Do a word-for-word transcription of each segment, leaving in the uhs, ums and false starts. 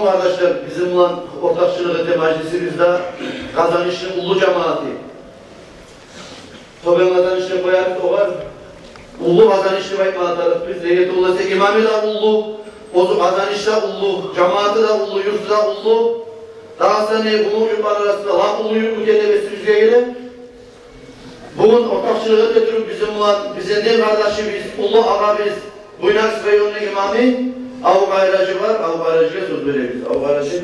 Къардашлар, бизин булан ортакъчылыкъ эте мажлисибизде Къазанышны уллу жамааты. Тёбен Къазаныш деп къоярбыз огъар. Уллу Къазаныш деп айтмагъа тарыкъбыз. Неге тюгюл эсе, имамы да уллу, оьзю Къазаныш да уллу, жамааты да уллу, юрту да уллу. Дагъыстанны уллу юртлар арасында лап уллу юрт экен деп эсибизге геле. Бугюн ортакъчылыкъ эте туруп бизин булан, бизин дин къардашыбыз, уллу агъабыз, Буйнакск районну имамы Абукъайыр-гьажи бар, Абукъайыр-гьажиге сёз беребиз. Абукъайыр-гьажи.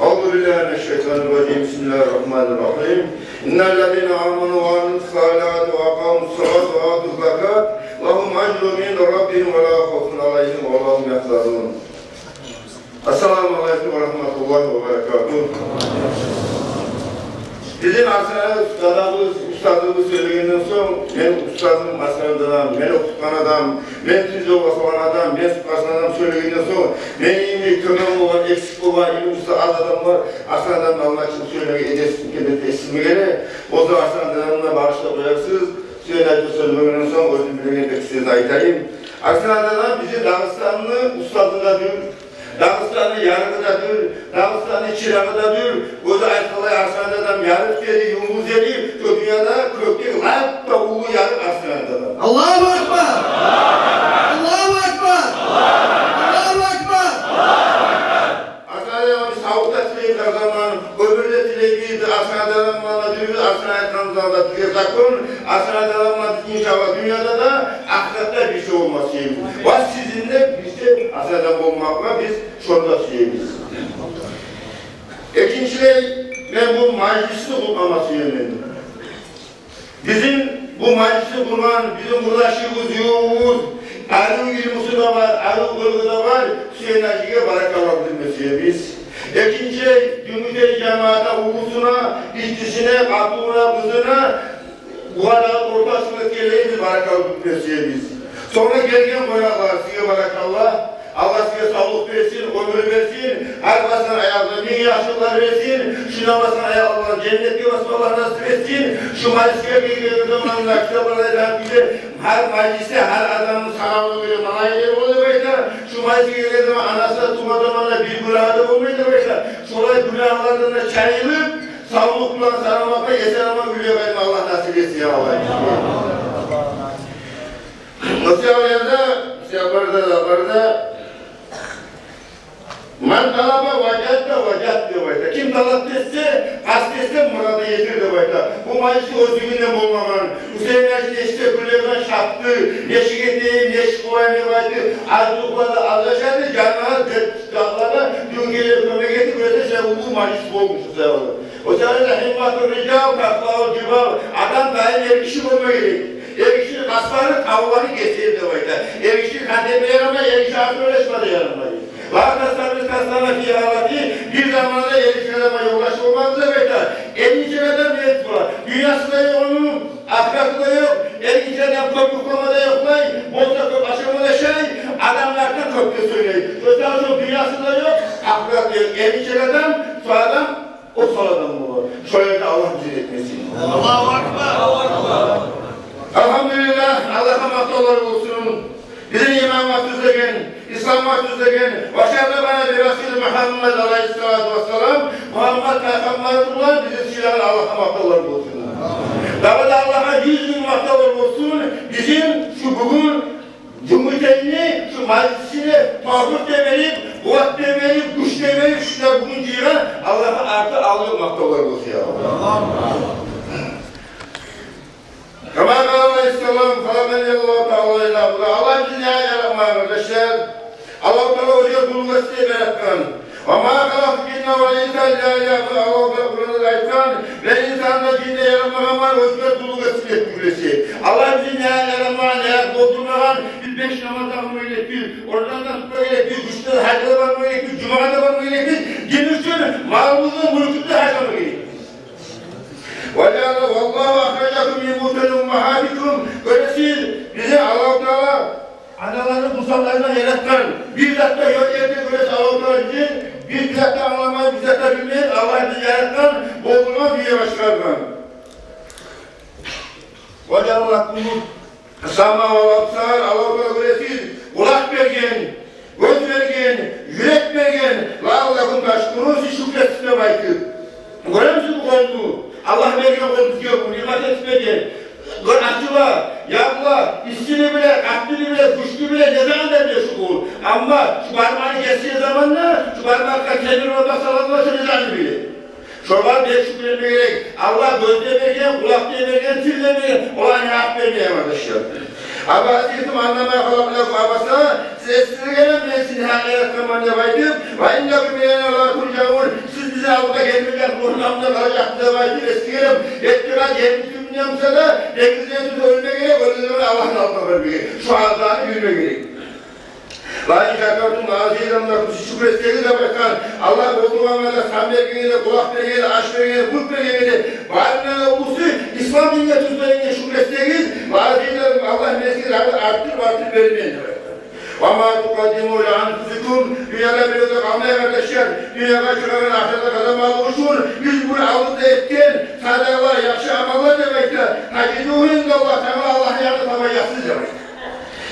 أعوذ بالله من الشيطان الرجيم. بسم الله الرحمن الرحيم. إن الذين آمنوا وعملوا الصالحات وأقاموا الصلاة وآتوا الزكاة لهم أجرهم عند ربهم ولا خوف عليهم ولا هم يحزنون. Ассаламу алейкум ва рагьматуллагьи ва баракатугь. Бизин Арслан дадабыз, устазыбыз сёйлегенден сонг, мен устазым Арслан дадам, мен охутгъан адам, мен тюз ёлгъа салгъан адам, мен сукъ басгъан адам сёйлегенден сонг, мени йимик тёбен болгъан, эксик болгъан, илмусу аз адамлар Арслан дадамны алдына чыгъып сёйлемеге эдепсиз экен деп эсиме геле. Оьзю Арслан дадамны багъышлап къоярсыз. Сёйлеп сёйлемегенден сонг, оьзюм билеген бир сёзню айтайым. Арслан дадам бизин Дагъыстанны устазы да дюр, Дагъыстанны ярыгъы да дюр, Дагъыстанны чырагъы да дюр. Оьзю айтгъанлай, Арслан дадам ярыкъ деди, юлдуз деди, шо дюньяда кёкдеги лап да уллу ярыкъ Арслан дадам. Аллагьу акбар! Аллагьу акбар! Аллагьу акбар! Арслан дадама биз савлукъ да тилейбиз гьар заман, оьмюр де тилейбиз. Арслан дадам булан да бирге, Арслан айтгъан заманда бирге, закон, Арслан дадам булан биз, иншаллагь, дюньяда да, ахыратда бирче болма сюебиз. Ва сизин де бирче Арслан дадам болмакъгъа биз шонда сюебиз. Экинчилей, мен бу мажлисни къутлама сюемен. Бизин бу мажлисни къургъан бизин къурдашыбыз, ювугъубуз, арив илмусу да бар, арив къылыгъы да бар Гьюсейн-гьажиге баракалла билдирме сюебиз. Экинчи, Дюнгютей жамаатына, уллусуна, ишчисине, къатынына, къызына, бугъар да ортакъчылыкъ этгенлеге баракалла билдирме сюебиз. Сонг гелген къонакълар, сизге баракалла. Аллагь сизге савлукъ берсин, оьмюр берсин, гьар басгъан аягъыгъызда минг яхшылыкълар берсин, шунда басгъан аягъыгъызны женнетге басма Аллагь насип этсин. Шу мажлисге гелген заманда китапларда айтгъан кюйде, гьар мажлисде гьар адамны санавуна гёре малайиклер бола деп айта. Шу мажлисге гелген заман анасы да тувгъан заманда бир гюнагьы да болмай деп айта. Шолай гюнагьлардан да чайылып, савлукъ булан санамакъгъа, эсен-аман уьйге къайтма Аллагь насип этсин, я Аллагь. О саялы да, о саялы да, о саялы да. Ман талаба важада, важад деп айта. Ким талап этсе, къаст этсе, мурадына етер деп айта. Бу мажлис оьзлюгюнден болмагъан. Гьюсейн-гьажи эшикде гюллерден шапды. Нечик этейим, нечик къылайым деп айтып, аз юхлады, аз ашады, жанына дерт, дагъыларда дюнгелер кёмек этип, оьте шо уллу мажлис болмуш о саялы. О саялы да гьиммату рижал такъвагьул жибал. Адам даим эр киши болма герек. Эр кишини къаслары тавланы гесер деп айта. Эр кишини къатма да ярамай, эр киши артын ойлашма да ярамай. Ла тастави касман фи гьалати, бир заманда эр киши адамгъа ёлдаш болмас деп айта. Эринчек адам не этип бола? Дюньясы да ёкъ ону, ахыраты да ёкъ. Эринчек адам кёп юхлама да юхлай, болса кёп ашама да ашай, адамлар да кёп де сёйлей. Шо саялы шо дюньясы да ёкъ, ахыраты да ёкъ. Эринчек адам, шо адам осал адам болар. Шо ерде Аллагь бизин этмесин. Аллагьу акбар! Алгьамдулиллагь, Аллагьгъа макътавлар болсун. Бизин имамгъа тюзлеген, исламгъа тюзлеген, ва шаррафана би Расули Мугьаммад алайгьиссалату вассалам, Мугьаммад пайхаммарыбыз булан бизин сыйлагъан Аллагьгъа макътавлар болсун. Дагъы да Аллагьгъа юз минг макътавлар болсун. Бизин шу бугюн Дюнгютейни шу мажлисине тавфикъ де берип, къуват да берип, гюч де берип, шулай бугюн жыйгъан Аллагьгъа арты алгъыр макътавлар болсун, я Аллагь. Кама къала алайгьиссалам, фаламма Аллагьу таала ила була. Аллагь бизин не яратмагъан, къардашлар? Аллагьу таала оьзю къуллукъ этсин деп яратгъан. Ва ма халакътул жинна вал инса илла лиягьбудун. Аллагьу таала Къуранда айтгъан: «Мен инсанны да, жинни де яратмагъанман, оьзюме къуллукъ этсин деп тюгюл эсе». Аллагь бизин не яратмагъан, не болдурмагъан, биз беш намаз да къылма герекбиз, ораза да тутма герекбиз, уьч де гьажгъа да барма герекбиз, жумагъа да барма герекбиз, дин учун малыбызны, мюлкюбюзню гьарлама герекбиз. Ва жаала, валлагьу ахражакум мин бутуни уммагьатикум. Гёресиз, бизин Аллагьу таала аналаны къурсакъларындан яратгъан. Бир зат да ёкъ ерде, гёресиз, Аллагьу таала бизин бир зат да англамай, бир зат да билмей, Аллагь бизин яратгъан, болдургъан, дюньягъа чыгъаргъан. Ва жаала лакумус самъа вал абсар, Аллагьу таала, гёресиз, къулакъ берген, Бармагъын гесген заманда, шу бармакъгъа темир ота салгъанда, шону заны биле. Шогъар бек шюкюр этме герек. Аллагь гёз де берген, къулакъ да берген, тил де берген, олар не гьакъ бермей, къардашлар. Афагьасибтум аннама халакънакум абаса, сиз эсигизге гелеми мен сизин гьакъ яратгъанман деп айтып, ва аннакум илайна ла туржаун, сиз бизин алдыбызгъа гелмежек, орнунда къалажакъсыз деп айтып, эсигизге гелеми, етти къат ерни тюбюнде буса да, денгизден тюзюп оьлме герек, оьлген заман Аллагьны алдына барма герек. Шу гьакъны билме герек. Ла ин шакартум ла азиданнакум, сиз шюкюр этсегиз деп айтгъан. Аллагь болдургъангъа да, сан бергенге де, къулакъ бергенге де, аш бергенге де, къут бергенге де, барына да уллусу ислам динге тюзлегенге шюкюр этсегиз, ла азиданнакум, Аллагь мен сизге дагъы да артдырып, артдырып беремен деп айтгъан. Ва ма тукъаддиму ли анфусикум, дюньяда бир де къалмай, къардашлар, дюньягъа чыгъагъан, ахыратгъа къазанмакъ учун биз бугюн алдыбызда этген садагъалар, яхшы амаллар деп айта, тажидугьу индаллагь, Тангала Аллагьны янында табажакъсыз деп айта.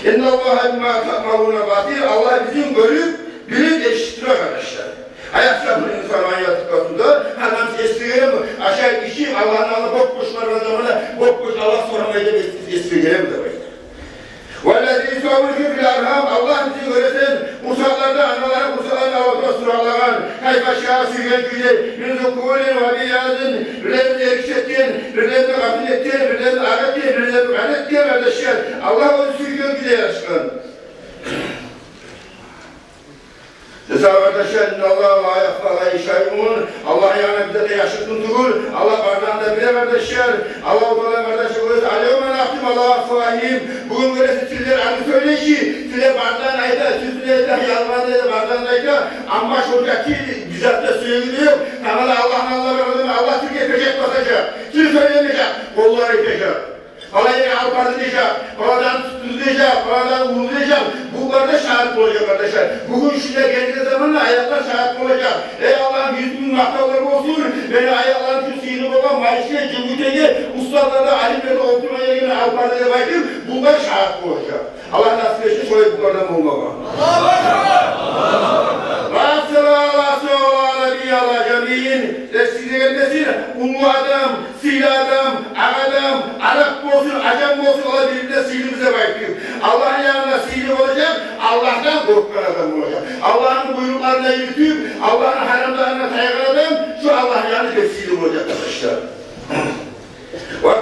Инналлагьа бима таъмалуна басир, Аллагь бизин гёрюп, билип, эшитип тура, къардашлар. Аяхсабул инсану ан ютрака суда, адам эсигип, ашап, ичип, Аллагьны алдына боп-бош баргъан заманда, боп-бош Аллагь сорамай деп эс-, эсигип деп айта. Валлази юсаввирукум фил архам, Аллагь бизин, гёресен, къурсакъларда, аналаны къурсакъларында Аллагь суратлагъан, кайфа ша, сюйген кюйде, мин зукурин ва иназин, бирлерин эркек этген, бирлерин къатын этген, бирлерин агъа этген, бирлерин къара этген, къардашлар, Аллагь оьзю сюйген кюйде яратгъан. Сиз, къардашлар, инналлагьа ла яхфа алайгьи шайъун, Аллагьны янында бир зат да яшыртгъын тюгюл, Аллагь бар затны да биле, къардашлар. Аллагьу Таала, къардашлар, оьзю: аль-явма нахтиму ала афвагьигьим, бугюн, гёресен, тиллер аны сёйлей чи, тиллер бар затны айта, тюзюн айта, ялгъанын айта, бар затны айта, амма шонча тил бир зат да сюегинде ёкъ. Тангала Аллагьны алдына баргъан заман Аллагь тилге печать басажакъ, тил сёйлемежек, къоллар айтажакъ. Палан ерни алып барды дежек, паландан тутду дежек, паландан урду дежек. Бу барда шагьат болажакъ, къардашлар. Бугюн шулай гелген заманда аякълар шагьат болажакъ. Эй Аллагьым, юз минг макътавлар болсун мени аякъларым шу сыйлы болгъан мажлисге, жыйылышгъа, устазлар да, алимлер де олтургъан ерге алып барды деп айтып, булар шагьат болажакъ. Аллагь насип этсин шолай булардан болмагъа. Ва саллаллагьу ала набиййина ва ала жамиин. Эсигизге гелмесин, уллу адам, сыйлы адам, агъа адам, арап болсун, ажам болсун, олар бир-бирине сыйлы деп айтып. Аллагьны янында сыйлы болажакъ, Аллагьдан къоркъгъан адам болажакъ. Аллагьны буйрукъларын юрютюп, Аллагьны гьарамларындан тайгъан адам, шу Аллагьны янында бек сыйлы болажакъ, къардашлар. Ва,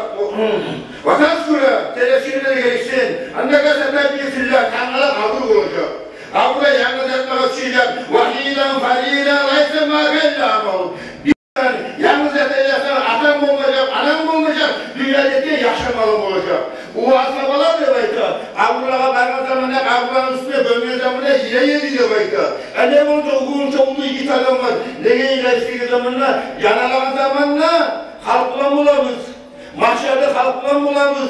ва тазкура, тезлетмеге герексен, аннака сатадъу филлагь, Тангала къабур болажакъ. Къабурда янгыз ятмагъа тюшежек. Вагьидан фаридан лайса маагьа илла амалугь. Янгыз ятажакъсан, атанг болмажакъ, ананг болмажакъ, дюньяда этген яхшы амалынг болажакъ. Бу асгьабалар деп айта, къабурлагъа баргъан заманда, къабурланы уьстюне гёмген заманда йылай эди деп айта. Э, не болду, о гюн шо уллу йигит адамлар неге йылай эди деген заманда, яналагъан заманда халкъ булан болабыз. Магьшарда халкъ булан болабыз,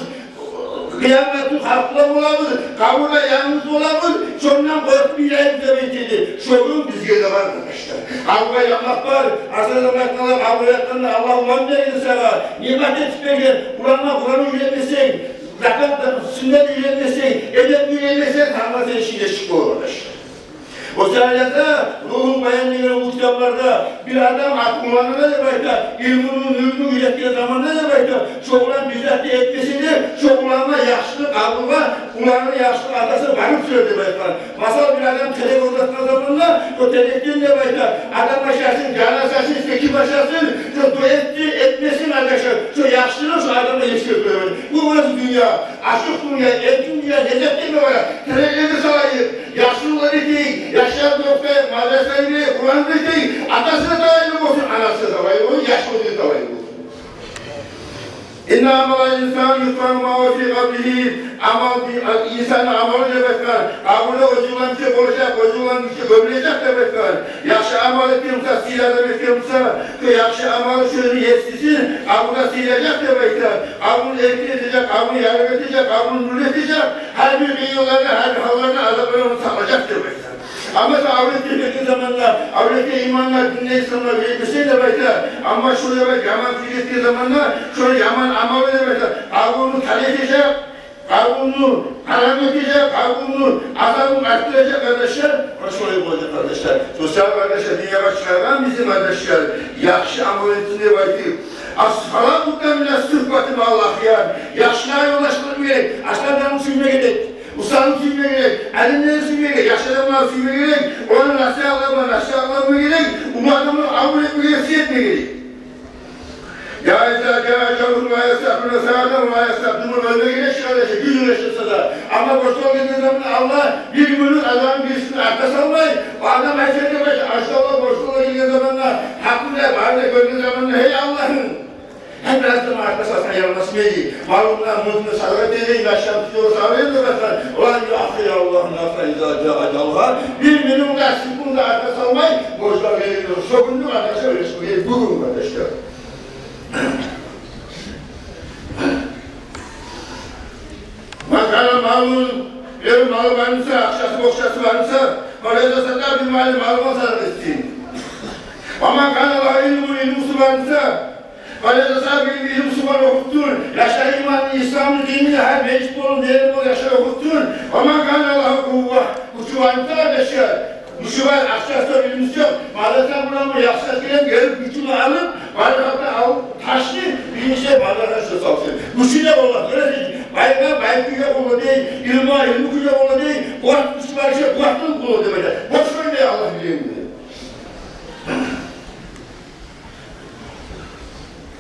къыямат гюн халкъ булан болабыз, къабурда янгыз болабыз, шондан къоркъуп йылайбыз деп айта эди. Шо гюн бизге де бар, къардашлар. Къабургъа янмакъ бар, асгьабалар айтгъанлай, къабургъа ятгъанда: Аллагь улан берген сагъа, ниъмат этип берген, уланына Къуран уьйретмесенг, закат, суннат уьйретмесенг, эдеп уьйретмесенг, Тангала сени ишинг де чыкъмай, къардашлар. О саялы да «Рухул Баян» деген уллу китапларда бир адам ат уланына деп айта, илмуну, нюрню уьйретген заманда деп айта, шо улан бир зат да этмесе де, шо улангъа яхшылыкъ, къабургъа уланына яхшылыкъ, атасына барып тюшер деп айтгъан. Масала, бир адам терек озатгъан заманда, о терекден деп айта, адам ашасын, жаназасын, эки башасын, шо дуа этсин, этмесин, къардашлар, шо яхшылыкъ шо адамгъа етишип турар. Бу, бу дюнья, ашыкъ дюнья, эркин дюнья, не зат деп айта, тереклени салайыкъ, яхшылыкълар этейик, яшланы охутайыкъ, мадрасагъа йиберейик, Къуран уьйретейик, атасына талайлы болсун, анасына талайлы болсун, яш оьзюне талайлы болсун. Инна амалал инсани юдфану маъагьу фи къабригьи. Амал, инсанны амалы деп айтгъан, къабурда оьзю булан бирче болажакъ, оьзю булан бирче гёмюлежек деп айтгъан. Яхшы амал этген буса, сыйлы адам этген буса, шо яхшы амалы шону есисин къабурда сыйлажакъ деп айта. Къабурун эркин этежек, къабурун ярыкъ этежек, къабурун нюрлю этежек, гьар бир къыйынлардан, гьар бир гьаллардан, азаплардан ону сакълажакъ деп айта. Амма сен авлетге гетген заманда, авлетге иманны, динни, исламны уьйретмесенг деп айта. Амма шо деп айта, яман кюйге гетген заманда, шону яман амалы деп айта, къабурун тар этежек, къабурун гьарам этежек, къабурун азабын артдыражакъ, къардашлар. Муна шолай болажакъ, къардашлар. Шо саялы, къардашлар, дюньягъа чыгъаргъан бизин, къардашлар, яхшы амал этсин деп айтып. Ас-саламату минас-сугьбати маъал ахъяр. Яхшылар ёлдаш болма герек, аслардан сюйме герек, устаздан сюйме герек. Алимлени сюйме герек, яхшы адамланы сюйме герек, оланы насигьатлама, насигьатлама герек, уллу адамланы къабул этме герек, сый этме герек. يا إذا جاء أجلهم لا يستأخرون ساعة ولا يستقدمون. Оьлме герек чи, къардашлар, гюч ёкъ эсе де. Амма борчлар гелген заманда Аллагь бир минут адамны бирисин артгъа салмай. О адам айтса да, баш-, башгъалар борчлар гелген заманда, гьакъында барын да гёрген заманда: «Гьей Аллагьым, гьей, бираз да мени артгъа салсанг, ярамасмы эди? Малымдан, мюлкюмден садагъа этейим, яшавум тюгюл, садагъа этейим», — деп айтса, لا يؤخر الله نفسا إذا جاء أجلها. Бир минут да, секунд да артгъа салмай, борчлар гелген шо гюнню, къардашлар, оьлешме герек бугюн, къардашлар. من كان له مال, бир малы бар буса, акъчасы, бокъчасы бар буса, فليتصدق بماله, малы булан садагъа этсин. ومن كان له علم, илмусу бар буса, فليتصدق بعلمه, илмусу булан охутсун. Яшлар иманны, исламны динни, гьар межит болуп, не ер болуп яшлар охутсун. ومن كان له قوة, гючю бар буса, къардашлар, гючю бар, акъчасы ёкъ, илмусу ёкъ, мадраса къурамы, яхшы гелип, гелип гючюн алып, баракатны алып, ташны биринчи мадрасагъа шо салсын. Гючю де бола, гёресиз, байгъа бай кюйде бола дей, илмугъа илму кюйде бола дей, къуват гючю бар ишде къуват да бола дей, башгъа. Бош къоймай Аллагь билегинде.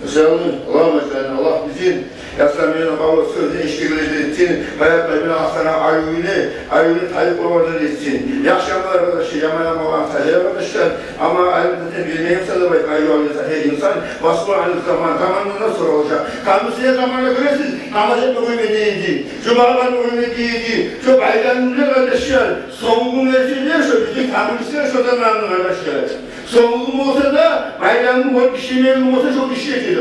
Иншааллагь, Аллагьумма салли, Аллагь бизин ясамин къавлу сёзюн эшитгенлерден этсин, ва ятбаъ бина ахсана, оьзюню, оьзюню талипларындан этсин. Яхшы амаллар, къардашлар, яман амаллар, къардашлар. Амма алим затны билмеймисан деп айтма ёкъ, гьей инсан, масъулун ани заман, замандан соралажакъ. Къамисине заманда гёресиз, намаз этме къоймай дей эди, жумагъа барма къоймай дей эди. Шо байрам гюнлер, къардашлар, сонгугюн эсирлер, шо бизин къамисине шо заманны, къардашлар. Сонгугюн болса да, байрам гюн болуп ишлемеген болса, шо ишлейди.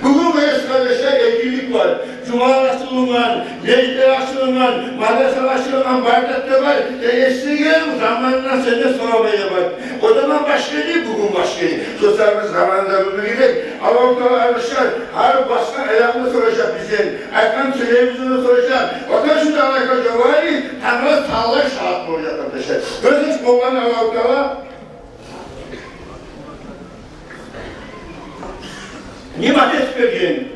Бугюн, къардашлар, эркинлик бар. Жумалар ачылынгъан, межитлер ачылынгъан, мадрасалар ачылынгъан, бары зат да бар. Сен эсине гелген замандан сенден сорамай да бар. О заман башгъа эди, бугюн башгъа эди. Шо саялы заманны да билме герек. Аллагьу Таала, къардашлар, гьар басгъан аягъыбызны соражакъ бизден, айтгъан сёзлерибизни соражакъ. Ва ташгьаду алайна жаваригьуна, Тангала санлар шагьат болажакъ, къардашлар. Гёресиз, къолланы Аллагьу Таала ниъмат этип берген.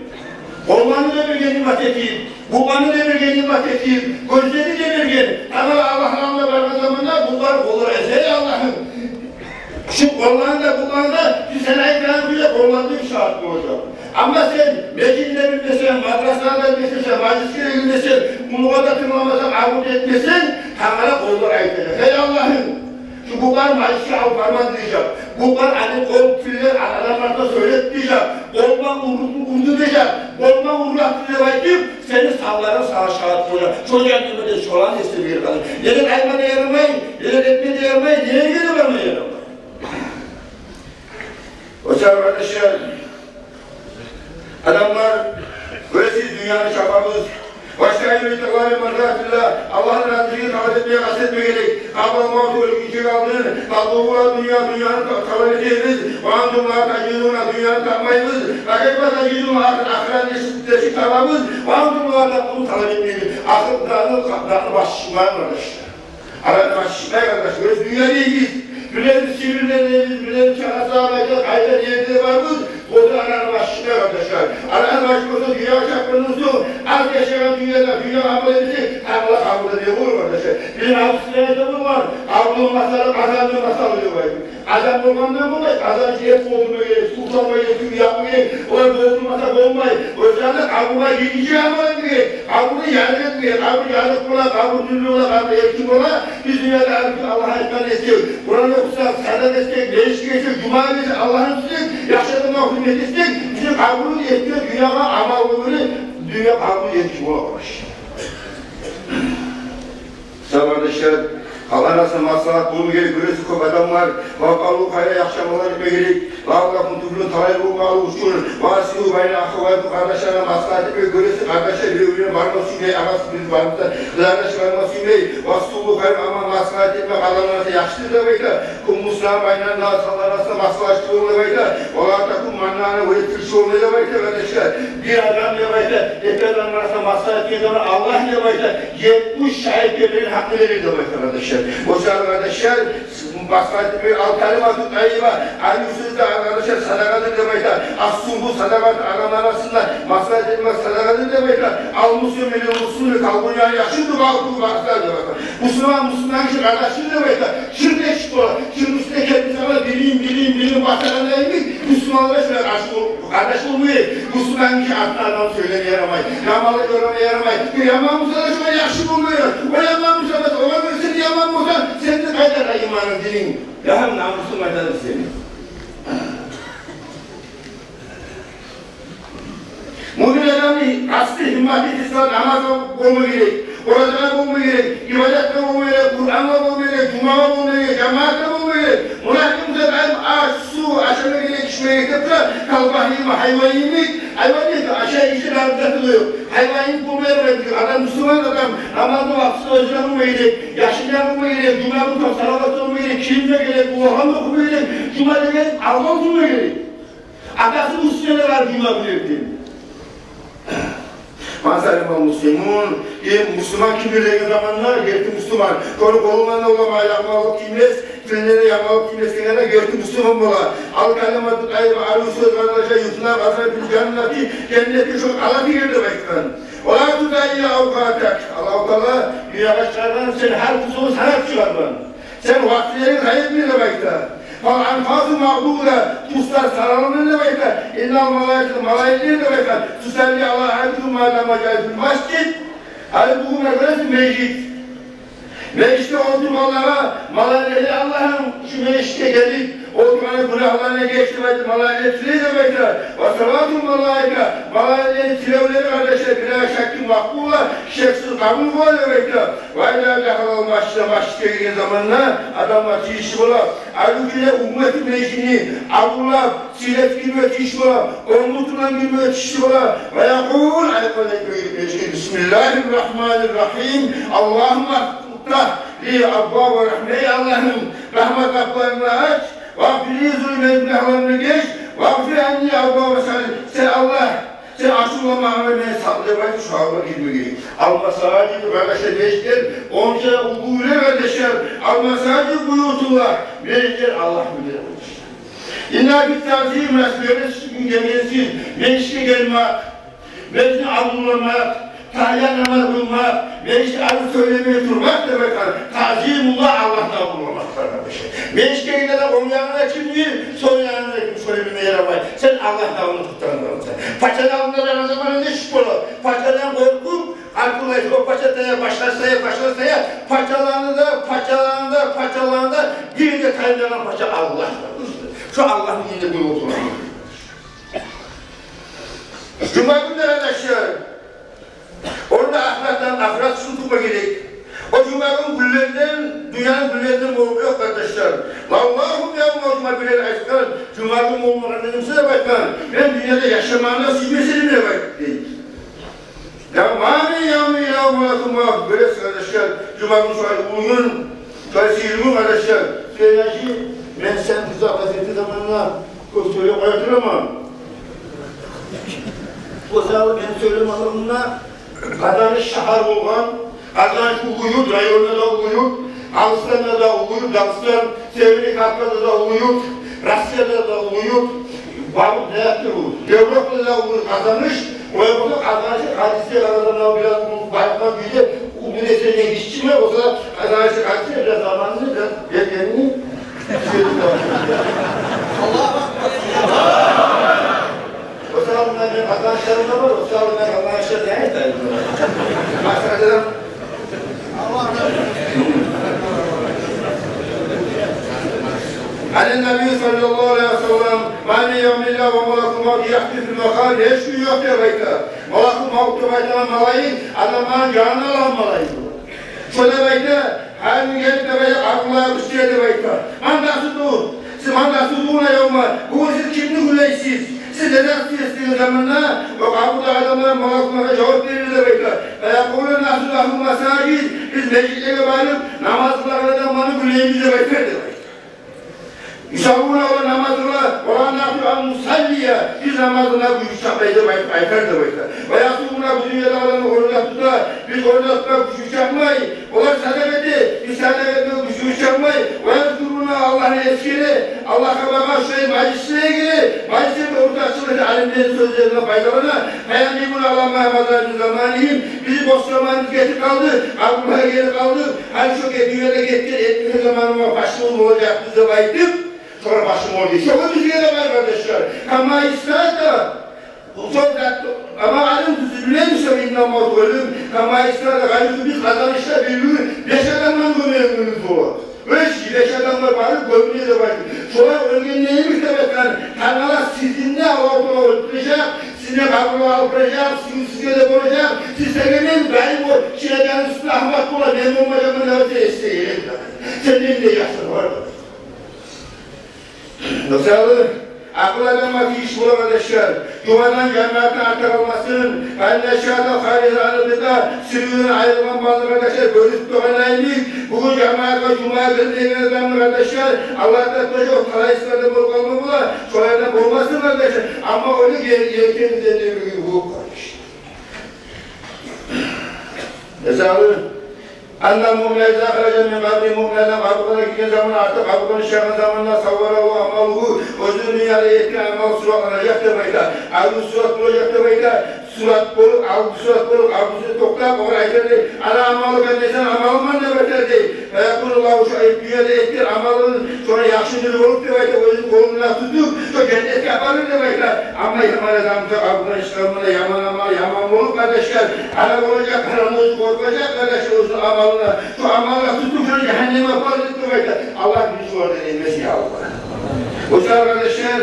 Къолланы да берген ниъмат этип, бутаны да берген нимат этип, гёзлени де берген. Амма Аллагьны алдына баргъан заманда бутлар, къоллар эсе: «Эй Аллагьым, шу къолланы да, бутаны да, шу сен айтгъан кюйде къолланы да шагьат болажакъ». Амма сен межитни де билмесенг, мадрасаны да билмесенг, мажлисге де гирмесенг, уллугъа да тынгламасанг, абур да этмесенг, Тангала къоллар айтажакъ: «Эй Аллагьым, шу бутлар мажлисге алып бармады», — дежек. Бутлар, ани къол тилде адамлар да сёйледи дежек. Къоллар урду, урду дежек. Къоллар урду деп айтып, сени санларынг сагъа шагьат болажакъ. Шо жагьаннемде шоланы эсине гирип къалды. Неге айтма да ярамай, неге этме де ярамай, неге де барма ярамай. О саялы, къардашлар, адамлар, гёресиз, дюньяны чабабыз. Ваштагьилу би талаби мардатиллагь, Аллагьны разилигин талап этмеге къаст этме герек. Къабла мавти, оьлгюнчеге алдын, наталубу дунья, дюньяны та-, талап этебиз. Ва антум ла тажидуна, дюньяны тапмайбыз. Ва кайфа тажидун ахир, ахыратны нечик табабыз? Ва антум ла такъулун, талап этмейбиз. Ахырда дагъы, дагъы башчы чыкъмай, къардашлар. Арагъа башчы чыкъмай, къардаш, оьз дюнья дейбиз. Билебиз, Сибирде дейбиз, билебиз, Чагъасагъа, къайда, къайда, ерде барбыз. О да арагъа башчы чыкъмай, къардашлар. Арагъа башчы болса, дюньягъа чапгъандан сонг, аз яшагъан дюньяда, дюньягъа амал этмесек, Тангала къабурда не болур, къардашлар? Бизин Австрияда болгъан, къабурну масалы къазанны масалы деп айтып. Къазан болгъандан болмай, къазан ичине эт толтурма герек, сув салма герек, сув якъма герек, олай толтурмаса болмай. О саялы къабургъа гиргинче амал этме герек, къабурну ярыкъ этме герек, къабур ярыкъ бола, къабур нюрлю бола, къабур эркин бола. Биз дюньяда гьар гюн Аллагьны айтгъанын этсек, Къуран охусакъ, садагъа этсек, межитге гелсек, жумагъа гелсек, Аллагьны сюйсек, яхшы адамлагъа гьюрмет этсек, бизин къабурну эркин, дюньягъа амал болур, дюнья къабурну эркин бола, къардашлар. Сабардашлар, халкъ арасында маслагьат болма герек, гёресиз, кёп адам бар. Ва къавлу хайр, яхшы амаллар этме герек. Лааллакум туфлигьун, талайлы болмакълыкъ учун. Ва аслигьу байна ахавайкум, къардашлар арасында маслагьат этме герек, гёресиз, къардашлар бир-бирин бармас сюймей, агъасы бир бармаса, къардашлар бармас сюймей. Ва сулгьу хайр, амма маслагьат этме адамлар арасында яхшыдыр деп айта. Кум Муслиман байланы да салланы арасында маслагьатчы болма деп айта. Ва ла такун маннанан, ветирчи болма деп айта, къардашлар. Бир адам деп айта, эки адамны арасында маслагьат этген заман Аллагь деп айта, етмиш шагьит берген гьакъны берер деп айта, къардашлар. О саялы, къардашлар, маслагьат этмек, ал калимату таййиба, арив сёз де, къардашлар, садагъадыр деп айта. Ас сулгьу садагъатун, адамланы арасында маслагьат этмек садагъадыр деп айта. Ал муслиму лил муслими кал буньяни яшудду багъзугьу багъзан деп айта. Муслиман муслиман гиши къардашына деп айта, чыр тешик бола. Чырны уьстюне гелип сагъа бирин, бирин, бирин басагъанда йимик, муслиманлар шулай къаршы бол-, къардаш болма герек. Муслиман гиши артындан адам сёйлеме ярамай, яманлыкъ ёрама ярамай. Бир яман буса да, шугъар яхшы болма герек. О яман буса да, огъар гёре сен яман болсанг, сени къайда иманынг, дининг? Яхшы намусунг къайда сени? Муъмин адамны аслу гьимматы ислам намазгъа болма герек, оразагъа болма герек, ибадатгъа болма герек, Къурангъа болма герек, жумагъа болма герек, жамаатгъа болма герек. Мунафикъ буса, даим аш, сув, ашама герек, ичме герек деп тура, кал багьима, гьайван йимик. Гьайван йимик ашай, иче, разы да ёкъ. Гьайван йимик болма герек. Адам, муслиман адам намазны вакътисинде ожагъа болма герек, яшына болма герек, жума гюн салават болма герек, кимге герек, Къуран охума герек, жума деген алгъан болма герек. Атасыны уьстюне де бар жума гюн эртен. Ман салимал муслимун, э, муслиман кимдир деген заманда, герти муслиман. Шону къолундан да улама яманлыкъ тиймес, тилине де яманлыкъ тиймес дегенде, герти муслиман бола. Ал калимату таййиба, арив сёз, къардашлар, юсна къаза фил жаннати, женнетге шо къала тигер деп айтгъан. Ва ла тузаййи авкъатак. Аллагьу Таала дюньягъа чыгъаргъан, сен гьар кюн сонг санап чыгъаргъан. Сен вакътилеринг зая этме деп айта. Фал анфасу магъдуда, туслар саралана деп айта. Иннал малаиката, малайиклер деп айта. Тусалли ала агьадикум ма дама жалисун фил масжид. Гьали бугюн гёресиз межит. Межитде олтургъанлагъа малайиклер: «Аллагьым, шу межитге гелип олтургъанны гюнагьларындан геч», – деп айтып, малайиклер тилей деп айта. Ва салатул малаика, малайиклени тилевлери, къардашлар, била шаккин макъбула, шексиз къабул бола деп айта. Ва иза дахалал масжида, масжитге гирген заманда адамлар тийишли бола. Гьали гюнде умматны межитни абурлап, сыйлап гирме тийишли бола, онгу турман гирме тийишли бола. Ва якъул, айтма герек межитге: «Бисмиллагьир рагьманир рагьим. Аллагьумма фтагь ли абваба рагьматик». Эй Аллагьым, рагьмат къапуларынгны ач. Вагъфир ли зунуби, мени гюнагьларымны геч. Вагъфир анни абваба сахатик. Сен Аллагь, сен ачувланмагъынгны менден сакъла деп айтып, шо гьалгъа гирме герек. Ал масажиду, къардашлар, межитлер онча уллу, къардашлар. Ал масажиду буютуллагь, межитлер Аллагьны уьюлери, къардашлар. Инна бит-тазим, муна сиз гёресиз, гелгенсиз, межитге гелмек, межитни абурламакъ, тагьият намаз къылмакъ, межитни арив сёйлемей турмакъ деп айтгъан тазимуллагь, Аллагьны абурламакъ, къардашлар. Межитге гире де, онг ягъына кимни, сол ягъына кимни, шону билме ярамай. Сен Аллагьны алдында тутгъан адамсан. Пачаны алдында да, о заман не иш бола? Пачадан къоркъуп, къаркъыллай, о пача тая, башгъасы тая, башгъасы тая. Пачаланы да, пачаланы да, пачаланы да, бир де таймайгъан пача Аллагь. Шо Аллагьны индирген болсун. Жума гюн де, къардашлар, онда ахыратдан, ахырат учун тутма герек. О жума гюн гюнлерден, дюньяны гюнлеринден болмакъ ёкъ, къардашлар. Лавлахум явмал жумуа, билер айтгъан, жума гюн болмагъан эсе деп айтгъан, мен дюньяда яшамагъа сюймес эдим деп айтды, дей. Я ма мин явмин иллал малакун, гёресиз, къардашлар, жума гюн шулай уллу гюн, шулай сыйлы гюн, къардашлар. Сен яши, мен сен бизде къазети заманда кёп сёйлеп къоя тураман. О саялы мен сёйлемеклигимде, Къазаныш шагьар болгъан, Къазаныш уллу юрт, районда да уллу юрт, Алстанда да уллу юрт, Дагъыстан, Северный Кавказда да уллу юрт, Россияда да уллу юрт, бары да яхшы юрт. Европада да уллу Къазаныш, о Европада Къазанышны къадиси, Къазанышда бираз уллу байкъман кюйде уллу десенде гиччиме, о саялы Къазанышны къадиси бираз заманны, бираз бергенни. О саялы мен къазанышларым да бар, о саялы мен къазанышлар не айтайым? Масала, Ан-Наби саллаллагьу алайгьи ва саллам: «Ма мин явмин иллал ва малакул мавти яхтуфу фил макъабир». Гьеч гюн ёкъ деп айта, малакул мавт деп айтагъан малайик адамланы жанын алагъан малайик. Шо деп айта, гьар гюн гелип деп айта, къабурлагъа уьстюне деп айта. «Ман тасуддуна, сиз ман тасуддуна явма, бугюн сиз кимни гюнлейсиз? Сиз не зат сюесиз?» – деген заманда, о къабурдагъы адамлар малакуллагъа жавап берер деп айта. «Фаякъулу насуду агьлал масажид, биз межитлеге барып, намаз къылагъан адамланы гюнлейбиз», – деп айтар деп айта. Юсаллуна, олар намаз къыла, ва ла накъдиру ан нусаллия, биз намаз къылма гючюбюз чатмай деп айт-, айтар деп айта. Ва ясумуна, бу дюньяда олар ораза тута, биз ораза тутма гючюбюз чатмай. Олар садагъа эте, биз садагъа этме гючюбюз чатмай. Ва язкуруна, Аллагьны эсгере, Аллагьгъа багъышлай, мажлислеге геле, мажлислерде ортакъчылыкъ эте, алимлени сёзлерине пайдалана. Фаякъдимуна ала ма маза мин заманигьим, бизин босгъан заманыбыз гетип къалды, къабурлагъа гелип къалды. Гьали шо ге-, дюньяда гетген этмеген заманыбызгъа пашман болажакъбыз деп айтып, шогъар пашман болду. Шогъар бизге де бар, къардашлар. Кама истада, шо зат, ама алим, сиз билемисиз, инна мавт, оьлюм, кама истада гъайру, биз къазанышда бир-бир беш адамланы гёмегенибиз бола. Беш, беш адамлар барып гёмюне деп айтып. Шолар оьлгенде йимик деп айтгъан, тангала сизин де Аллагьу Таала оьлтюрежек, сизин де къабурлагъа алып баражакъ, сизин сизге де болажакъ, сиз сагъа мен дайым о, шире жанны уьстюне агьмакъ бола, мен болмажакъман деп айтса, эсине геле. Сенден де яхшы бар. Мисалы, акъыллы адамгъа тийишли бола, къардашлар, жумадан жамаатдан артыкъ къалмасын, къайнашада, харижада, сюрюден айрылгъан малны, къардашлар, гёрюп тургъан йимик, бугюн жамаатгъа, жумагъа гирмеген адамны, къардашлар, Аллагь да тутажакъ, талайсызлардан болуп къалма бола, шолардан болмасын, къардашлар, амма ону ел-, елкебизден де бир гюн болуп, къардашлар. Мисалы, анна муъмина иза хаража мин къабри, муъмин адам къабургъа гирген заман, артыкъ къабурдан чыкъгъан заманда, савварагьу амалугьу, оьзюню дюньяда этген амалы суратланажакъ деп айта. Алгъы сурат болажакъ деп айта. Сурат болуп, алгъы сурат болуп, къабурда токътап, огъар айтар дей: «Ана амалука, мен сени амалынгман», — деп айтар дей. Фаякъулу лагьу, шо дюньяда этген амалынг, шону яхшы нюрю болуп деп айта, оьзюню къолундан тутуп, шо женнетге апарыр деп айта. Амма яман адам буса, къабурдан чыкъгъан заманда яман амал, яман болуп, къардашлар, къара болажакъ, къара оьзю къоркъажакъ, къардашлар, оьзюню амалына. Шо амалына тутуп, шону жагьаннемге апарыр деп айта. Аллагь бизин шолардан этмесин, я Аллагь. О саялы, къардашлар,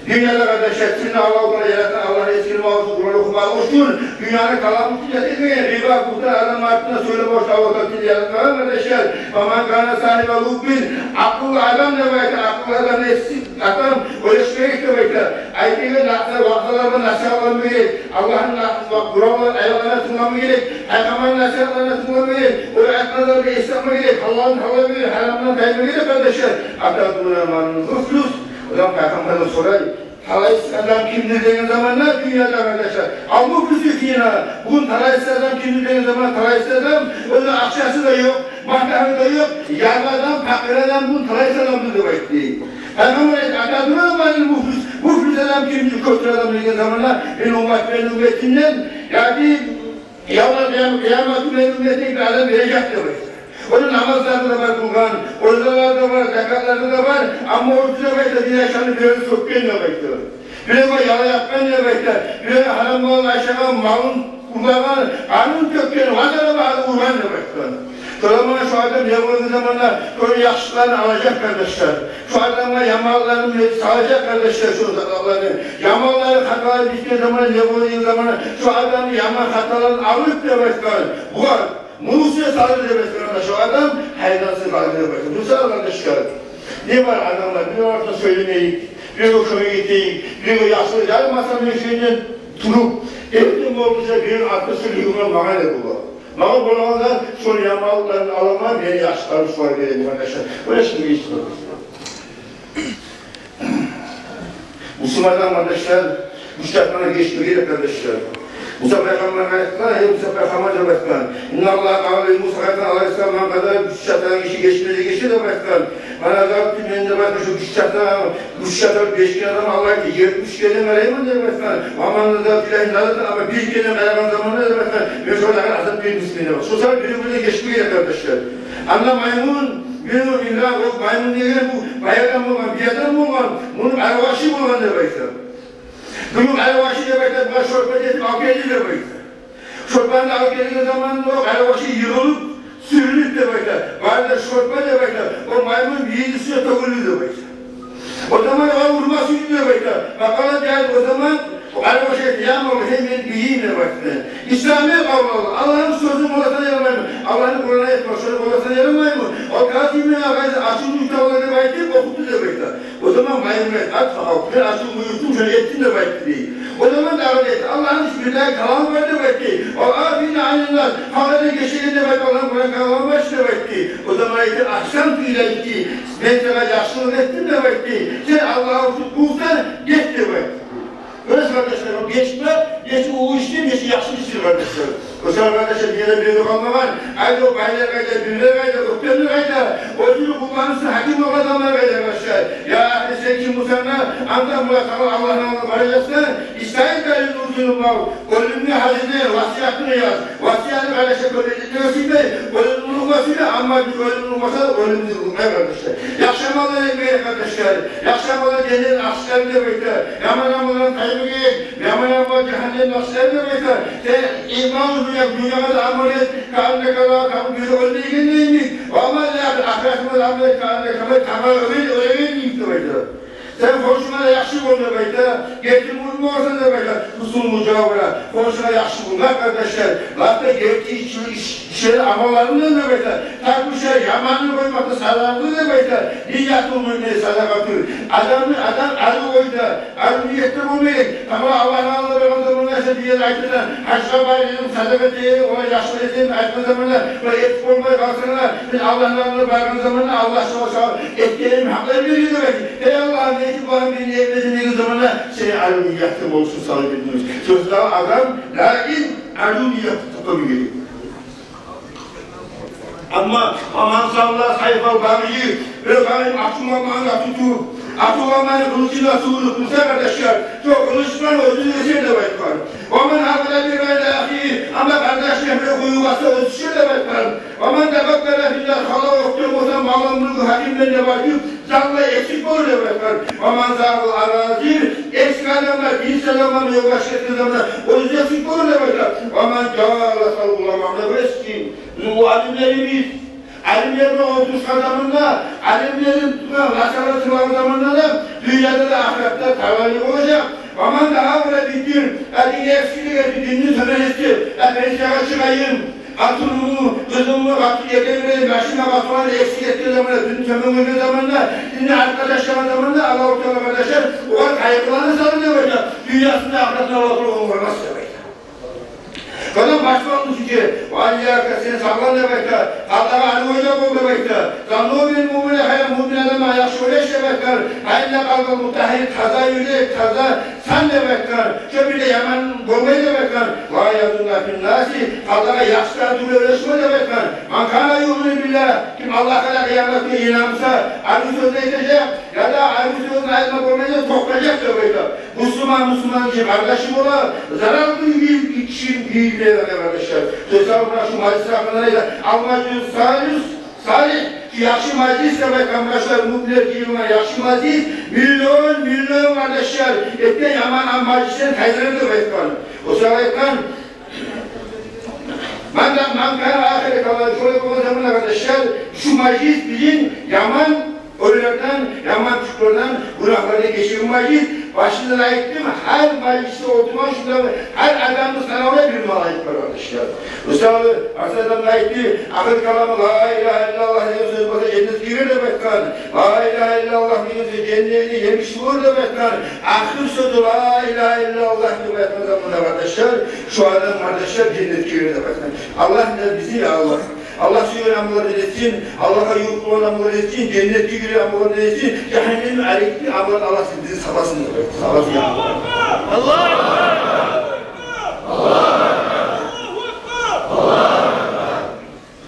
дюньяда, къардашлар, сизин Аллагьу Таала яратгъан, Аллагьны эсгермек учун, Къуран охумакъ учун, дюньяны каламы учун яратгъан. Гъыйбат, бугьтан, адамны артындан сёйлеме учун Аллагьу Таала сизин яратмагъан, къардашлар. Фаман кана сагьиба луббин, акъыллы адам деп айта, акъыллы адам, эсги адам ойлашмагъа герек деп айта. Айтагъан насигьат, ваъзалар булан насигьатланма герек, Аллагьны на-, Къуран булан аятларына тынглама герек, Пайхаммарны насигьатларына тынглама герек, о айтгъан затны эсге алма герек, гьалалдан тайма герек, гьарамдан тайма герек, къардашлар. Атадруна манил муфлис, одан Пайхаммардан сорай, талайсыз адам кимдир деген заманда дюньяда, къардашлар. Ал муфлису фина, бугюн талайсыз адам кимдир деген заманда, талайсыз адам оьзюню акъчасы да ёкъ, матагьы да ёкъ, ярлы адам, пакъыр адам, бугюн талайсыз адамдыр деп айтды. Пайхаммар айтды: «Атадруна манил муфлис, муфлис адам кимдир, кёпсюз адам?» — деген заманда, мени умматым, мени умматымдан, яъни, явмал къиям-, къиямат гюн мени умматыма бир адам гележек деп айтды. Ону намазлары да бар къылгъан, оразалары да бар, закатлары да бар, амма о деп айтды, бир ашаны биревню сёкген деп айтды. Биревге яла якъгъан деп айтды, биревню гьарам малын ашагъан, малын урлагъан, къанын тёкген, ватаны багъып ургъан деп айтгъан. Шо заман шо адам не болгъан заманда шону яхшылыкъларын алажакъ, къардашлар. Шо адамгъа яманлыкъларын салажакъ, къардашлар, шо затларын. Яманлары, хаталары битген заманда, не болгъан заманда шо адамны яман хаталарын алып деп айтгъан. Булар муну уьстюне салыр деп айтгъан, шо адам гьайдан сыйпалыр деп айтгъан. Мисал, къардашлар, не бар адамлар, бир артыкъ сёйлемейик, бир ошамай гетейик, бир яхшы, ярым аса мен шо ерден туруп, эртен болду буса, бир артыкъ сёйлейген магъа не бола? Магъа болагъан зат, шону яманлыкъларын аламан, мени яхшылыкъларым шогъар беремен, къардашлар. Ойлашып гетейик. Мусулман адам, къардашлар, гюч чатмагъа гечме герек, къардашлар. Муса пайхаммаргъа айтгъан, эй Муса пайхаммар, деп айтгъан. Инналлагьа къала ли Муса, Аллагьу Таала Мусагъа айтгъан, къардашлар, гюч чатмагъа гечме герек деп айтгъан. Ва назарту, мен, деп айтгъан, шо гюч чатмагъа, гюч чатып гечген адамгъа Аллагь айтды, етмиш керен къарайман деп айтгъан. Ва ман назара фи Аллагьи назратан, амма бир керен къарагъан заманда, деп айтгъан, мен шогъар азап бермесмен деп. Шо саялы бир-бирине гечме герек, къардашлар. Анда маймун, бир инсан, о маймун деген бу бай адам болгъан, бий адам болгъан, муну къарабашы болгъан деп айта. Муну къарабашы деп айта, бугъар шорпа гетип алып гелди деп айта. Шорпаны алып гелген заманда о къарабашы йыгъылып, сюрюлюп деп айта. Бары да шорпа деп айта, о маймун бийини уьстюне тёгюлдю деп айта. О заман огъар урма сюйдю деп айта. Факъала, о заман о къарабашы айтды: «Я мавла, гьей мени бийим», — деп айтды. «Истами къавлаллагь, Аллагьны сёзюн боласан ярамаймы? Аллагьны Къураны аятын, шону боласан ярамаймы? Ал казимина ал гъайза, ачувну ютагъанлар», — деп айтып охутду деп айта. О заман маймун айтды: «Атфагьту, мен ачувумну юттум, шону этдим», — деп айтды дей. О заман дагъы да айтды: «Аллагьны бир дагъы каламы бар», — деп айтды. «Ал афина анин нас, халкъдан гечеген», — деп айтды. Аллагьны Къуран каламы бар деп айтды. О заман айтды: «Агьсанту илайка, мен сагъа яхшылыкъ этдим», — деп айтды. «Сен Аллагь учун къулсан, гет», — деп айтды. Оьз къардашларым, гечме, гечип уллу ишни, гечип яхшы ишни, къардашлар. О сагьат, къардашлар, дюньяда бир де къалмагъан. Айда о байлар къайда, бирлер къайда, оьктемлер къайда, оьзюню къулланы учун гьаким болгъан адамлар къайда, къардашлар? Я ахи, сен ким бусанг да, анта муратагъа Аллагьны алдына баражакъсан, истаин да юзюню мал, оьлюмню гьажына васиятны яз. Васиятны, къардашлар, кёп этмеге сюймей, оьлюмню унутма сюе, амма бир оьлюмню унутмаса, оьлюмню унутмай, къардашлар. Яхшы амаллар этмеге, къардашлар. Яхшы амаллар женнетни ачгъычлары деп айта. Яман амаллардан таймагъа, яман амаллар жагьаннемни ачгъычлары деп айта. Сен иман уьюне, дюньягъа да амал эт, кааннака ла тамут, бир оьлмейгенлей йимик. Ва амал ил ахирати, ахыратынга да амал эт, кааннака майт, тамам оьле-, оьлегенлей йимик деп айта. Сен хоншунга да яхшы бол деп айта, гертини муъмин боласан деп айта. Гьуснул мужавара, хоншунга яхшы болмакъ, къардашлар, лап да герти иш, иш, иш амалларындан деп айта. Тарку шарри, яманны къоймакъ да садагъадыр деп айта. Ниятул муъмини садагъатугьу. Адамны, адам арив ойда, арив ниятда болмай. Тамам Аллагьны алдына баргъан заманда, шо дюньяда айтагъан, гьажгъа барайым, садагъа этейим, олай яхшылыкъ этейим деп айтгъан заманда, олай этип болмай къалсанг да, сен Аллагьны алдына баргъан заманда, Аллагь шо, шо этгенинг гьакъларын берер деп айта. Эй Аллагь, мен этип боламан, мен этмедим деген заманда, сен арив ниятда болушунг сагъа берилмес. Шо саялы адам даим арив ниятда тутма герек. Амма «ва ман салла сайфал багъи», бир багъини, ачувланмагъа тутуп, ачувланмагъа къылычын да сувуруп турса, къардашлар, шо къылыч булан оьзюн гесер деп айтгъан. «Ва ман гьакъада би гъайри ахигьи», амма къардашына бир къуюв къазса, оьзю тюшер деп айтгъан. «Ва ман тафаккара филла», халкъгъа оьктем болса, «мал ва мулкан гьакъиман» деп айтып, залда эксик болур деп айтгъан. «Ва ман загъал аразил», эксик адамлар, динсиз адамлар ёлгъа чыкъгъан заманда, оьзю эксик болур деп айтгъан. «Ва ман жаласал уламаа», деп айтгъан. Бу алимлерибиз, алимлер булан олтурушгъан заманда, алимлерден тутгъан насигьат тынглагъан заманда да, дюньяда да, ахыратда да пайдалы болажакъ. «Ва ман тагьаввала фиддин», динде эксиклик этип, динни тёбен этип, пенсиягъа чыгъайым, къатынымны, къызымны, къатын эркекни, машинамны, къатынымны эксик этген заманда, динни тёбен гёрген заманда, динни артгъа ташлагъан заманда, Аллагьу Таала, къардашлар, огъар къайгъыланы салыр деп айта. Дюньясын да, ахыратын да Аллагьу Таала онгармас деп айта. Шондан башгъа болмаса, «ва ийяка», сен сакълан деп айта, халкъгъа арив ойда бол деп айта. «Занну бил муъмини хайран», муъмин адамгъа яхшы ойлаш деп айта. «Фа инна къалбал мутагьхир», таза юрек, таза сан деп айтгъан, шо бир де яман болмай деп айтгъан. «Ва язунну фин наси», халкъгъа яхшы тюгюл ойлашма деп айтгъан. «Ман кана юъмину биллагь», ким Аллагьгъа да къыямат гюнге инанса, арив сёз айтажакъ, яда арив сёзню айтма болмайгъан токътажакъ деп айта. Муслиман муслиманны къардашы бола, зараллы бир кишини бирин де, къардашлар. Сёз салып, муна шу мажлис гьакъында айта: «Ал мажлису салис салигь», яхшы мажлис деп айтгъан, къардашлар, муъминлер жыйылгъан яхшы мажлис миллион, миллион, къардашлар, этген яман мажлисден тайдырар деп айтгъан. О саялы айтгъан, «Ман да, ман кана ахиру каламигьи», шолай болгъан заманда, къардашлар, шу мажлис бизин яман ойлардан, яман тюшлерден, гюнагьлардан гечеген мажлис. Башында айтдым, гьар мажлисде олтургъан шунда гьар адамны санавунда бир малайик бар, къардашлар. Мисалы, Арсалан да айтды, ахыр каламы ла илагьа иллаллагь деген сёз болса, женнетге гирер деп айтгъан. Ла илагьа иллаллагь деген сёз женнетни емиши болур деп айтгъан. Ахыр сёзю ла илагьа иллаллагь деп айтгъан заманда, къардашлар, шу адам, къардашлар, женнетге гирер деп айтгъан. Аллагь да бизин, я Аллагь, Аллагь сюеген амаллардан этсин, Аллагьгъа ювукъ болгъан амаллар этсин, женнетге гирер амаллардан этсин, жагьаннемден арек этген амаллардан Аллагь бизин сакъласын, сакъласын. Аллагь! Аллагь! Аллагь!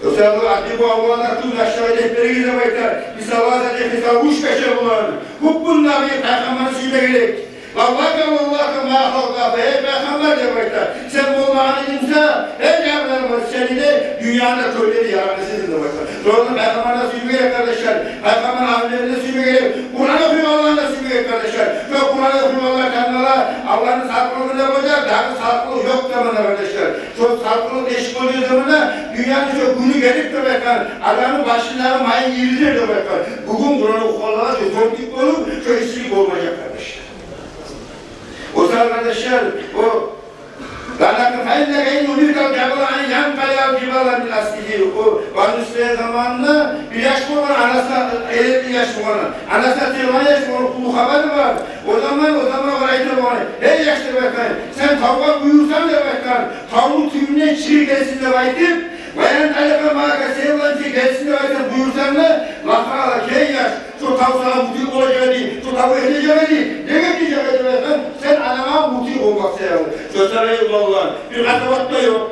О саялы атибу авладакум, яшларыгъызгъа адеп беригиз деп айта. Бисаласати хисал, уьч герек булар. Гьуббун наби, пайхаммарны сюймеге герек. Валлака, валлака ма халакака, эй пайхаммар деп айта. Сен болмагъан эдинг буса, эй жагьаннем, сени де, дюньяны да, кёклени де яратмас эдим деп айта. Шону пайхаммарны сюймеге герек, къардашлар. Пайхаммарны агьлюлерин де сюймеге герек. Къуран охуйгъанланы да сюймеге герек, къардашлар. Шо Къуран охуйгъанлар тангала Аллагьны салкъынлыгъы да болажакъ, дагъы салкъынлыкъ ёкъ заманда, къардашлар. Шо салкъынлыкъ нечик болажакъ заманда, дюньяны шо гюню гелип деп айтгъан, адамны башындагъы майын иритер деп айтгъан. Бугюн Къуран охуйгъанлагъа шо зонтик болуп, шо иссилик болмажакъ, къардашлар. О саялы, къардашлар, о «Ва лакин фа иннака ин умиртал жабала ан янкъала ал жибала мин аслигьи». О Бану Исраил заманында бир яш болгъан, анасына, эрекли яш болгъан, анасына тыйылгъан яш болгъан, уллу хабары бар. О заман, о заман огъар айта болгъан: «Эй яш, — деп айтгъан, — сен тавгъа буюрсанг, — деп айтгъан, — тавну тюбюнден чыр гелсин деп айтып, Баян алакъа маъака, сен булан бирче гелсин деп айтып буюрсанг да, лакъала, гьей яш, шо тав сагъа мутигь болажакъ эди, шо тав этежек эди, неге этежек эди деп айтгъан, сен ананга мутигь болмакъ саялы. Шо саялы, уланлар, бир къазават да ёкъ,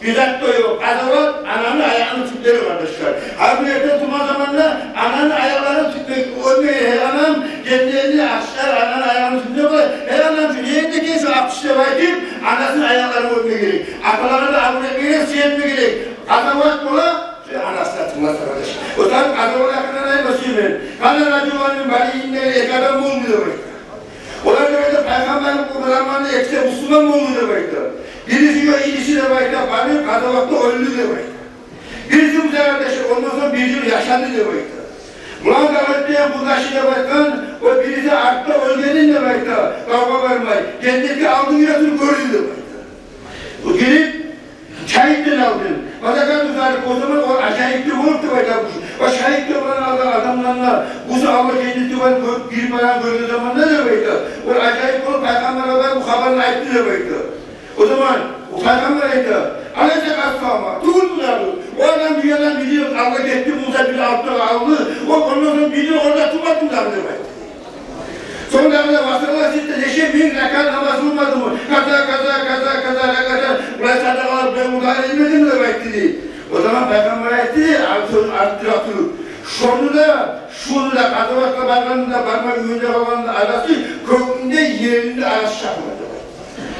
бир зат да ёкъ. Къазават ананы аягъыны тюклери, къардашлар. Гьар гюн эртен тургъан заманда ананы аякъларын тюкме, оьпме герек. Гьей анам, женнетни ачгъычлары ананы аягъыны тюбюнде бола. Гьей анам, шу еринде экен шу ачгъыч деп айтып, анасыны аякъларын оьпме герек. Аталагъа да абур этме герек, сюйме герек. Къазават бола, шо анасына тынгласа, къардаш. О саялы къазават гьакъындан айтма сюемен. Къала ражулани мин бани Исраил, эки адам болду деп айта. Олар деп айта, пайхаммарны заманында экиси бусурман болду деп айта. Бириси, ёкъ, ириси деп айта, барып къазаватда оьлдю деп айта. Бириси буса, къардаш, ондан сонг бир йыл яшады деп айта. Булар да айтгъан, бу яшы деп айтгъан, о бириси артда оьлгенин деп айта, тавгъа бармай, женнетге алдын гире туруп гёрдю деп айта. Бу гирип, шагьитден алдын. Фазаккарту залик, о заман о ажайып да болуп деп айта бу. О шагьитден болуп алгъан адамланы да, бусу Аллагь женнетге барып гёр-, гирип барагъанын гёрген заманда деп айта, о ажайып болуп, пайхаммаргъа барып бу хабарны айтды деп айта. О заман о пайхаммар айта: «Алайса къад сама?» Тюгюлмю дагъы? О адам дюньядан бир йыл алгъа гетди буса, бир артда къалды. О, ондан сонг бир йыл орада турмадымы дагъы деп айтды. Сонг дагъы да: «Ва салла ситта, нече минг ракаат намаз къылмадымы? Каза, каза, каза, каза ракаат, булай садакъалар, булай мурдалар этмедимми?» деп айтды дей. О заман пайхаммар айтды, ар-, сёз арттыра туруп: «Шону да, шуну да, къазаватгъа баргъанны да, бармай уьюнде къалгъанны да арасы кёкню де, ерни де арасы чакъма», деп айтды.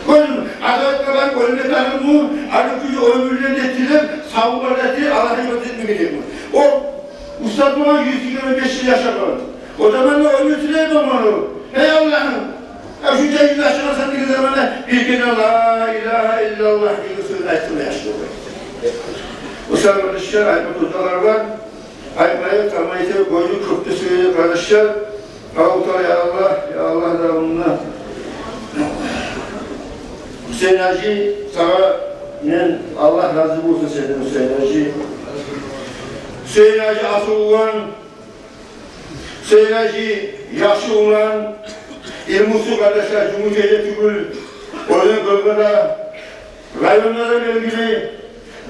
Гёрдюнгмю, къазаватгъа барып оьлме тарыкъмы, аны кюйде оьмюрлер де тилеп, савлар да тилеп, Аллагьгъа ибадат этме герекми? О устаз болгъан, юз йигирма беш йыл яшагъан. О заманда оьлме тилей болгъан о. «Гьей Аллагьым, я шунча йыл яшагъансан», деген заманда бир керен «Ла илагьа иллаллагь» деген сёзню айтгъанда яш болду. О саялы, къардашлар, айтма тюгюл затлар бар. Айтмайыкъ, айтмайыкъ, гёзю кёкде сюйген, къардашлар. Аллагьу Таала, я Аллагь, я Аллагь, да мунда. Гьюсейин-гьажи, сагъа мен, Аллагь рази болсун сенден, Гьюсейин-гьажи. Гьюсейин-гьажи асыл улан, Гьюсейин-гьажи яхшы улан, илмусу, къардашлар, Жюнгютейде тюгюл, оьзю Къыргъызда, районда да белгили,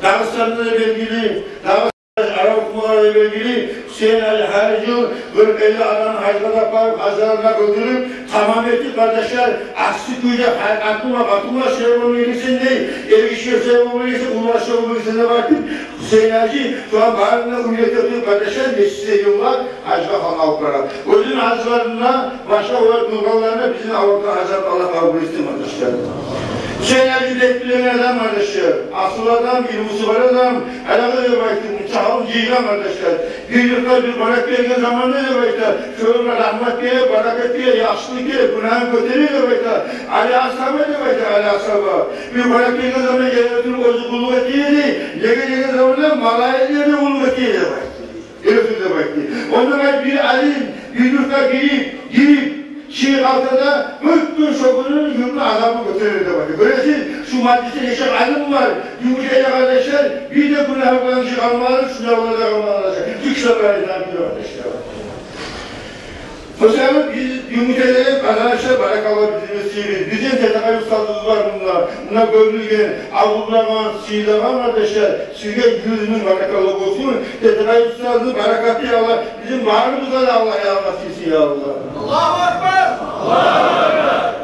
Дагъыстанда да белгили, Дагъыстан арав укмаларда белгили. Гьюсейин-гьажи гьар йыл къыркъ-элли адамны гьажгъа да апарып, гьажларын да къылдырып, тамам этип, къардашлар, асси кюйде, къатынлар, къатынлар шолай болма герексен дей, эр гишилер шолай болма герексен, уллулар шолай болма герексен деп айтып, Гьюсейин-гьажи шоланы барын да уьйрете туруп, къардашлар, нечесе йыллар гьажгъа халкъны алып бара. Оьзюню гьажларын да, башгъа олар къылгъанларын да бизин авлакъда гьажларын Аллагь къабул этсин, къардашлар. Гьюсейин-гьажи бек билеген адам, къардашлар. Асыл адам, илмусу бар адам. Гьали де деп айта, мунча халкъны жыйгъан, къардашлар. Бир юртгъа бир къонакъ гелген заманда деп айта, шо юртгъа рагьмат геле, баракат геле, яхшылыкъ геле, гюнагьын гётере деп айта. Али асгьаба деп айта, Али асгьаба. Бир къонакъ гелген заманда геле туруп оьзю къуллукъ эте эди, неге деген заманда малайиклер де къуллукъ эте эди деп айта. Геле туруп деп айта. Ондан бир алим бир юртгъа гирип, гирип, чыгъып къалса да, бютюн шо гюнню юртну азабын гётере деп айта. Гёресиз, шу мажлисде нече алим бар, Жюнгютейде, къардашлар, бир де гюнагьы болгъан гиши къалмагъан, шунда олар да къалмагъан. Тюгюл шо бар, къардашлар. О саялы биз Жюнгютейде къазанышлар, баракалла, бизин устюбюз. Бизин Тетекъай устазыбыз бар мунда. Мунда гёрюнген, авурлагъан, сыйлагъан, къардашлар. Сизге юз минг баракалла болсун. Тетекъай устазны баракаты, я Аллагь, бизин барыбызгъа да, Аллагь, я Аллагь, сизге, я Аллагь. Аллагьу акбар! Аллагьу акбар!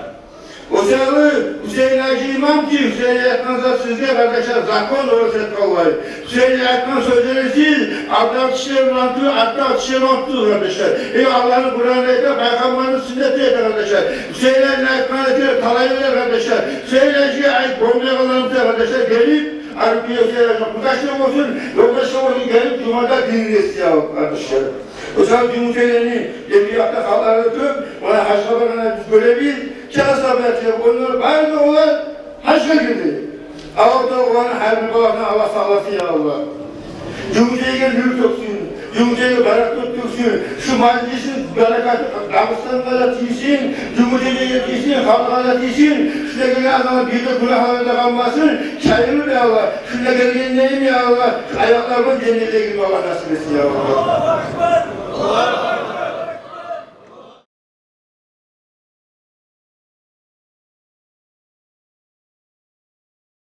О саялы Гьюсейин-гьажи имам ки, Гьюсейин-гьажи айтгъан зат сизге, къардашлар, закон оьрсетип къалай. Гьюсейин-гьажи айтгъан сёзлери сиз алдагъы гишилер булан тюгюл, артдагъы гишилер булан тутугъуз, къардашлар. Эй, Аллагьны Къураны айта, пайхаммарны сюннети айта, къардашлар. Гьюсейин-гьажини айтгъан эте, талай эте, къардашлар. Гьюсейин-гьажиге айт, болмайгъанларын эте, къардашлар. Гелип, арив кюйде Гьюсейин-гьажи, къурдашлар болсун, ёлдашлар болсун, гелип, жумада дин эшитсин, къардашлар. О саялы Жюнгютейни, эки якъда халкълары кёп, олар гьажгъа баргъанда биз гёребиз, чакъы сабатлар, онлар бары да олар гьажгъа гирди. Аллагьу Таала оланы гьар бир балагьындан Аллагь сакъласын, я Аллагь. Жюнгютейге нюр тёксюн, Жюнгютейге баракат тёксюн. Шу мажлисни баракаты Дагъыстангъа да тийсин, Жюнгютейге де тийсин, халкъгъа да тийсин. Шунда гелген адамлар бир де гюнагьлары да къалмасын. Чайылып, я Аллагь, шунда гелгенлеге, я Аллагь, шу аякълар булан женнетге гирме Аллагь насип этсин, я Аллагь.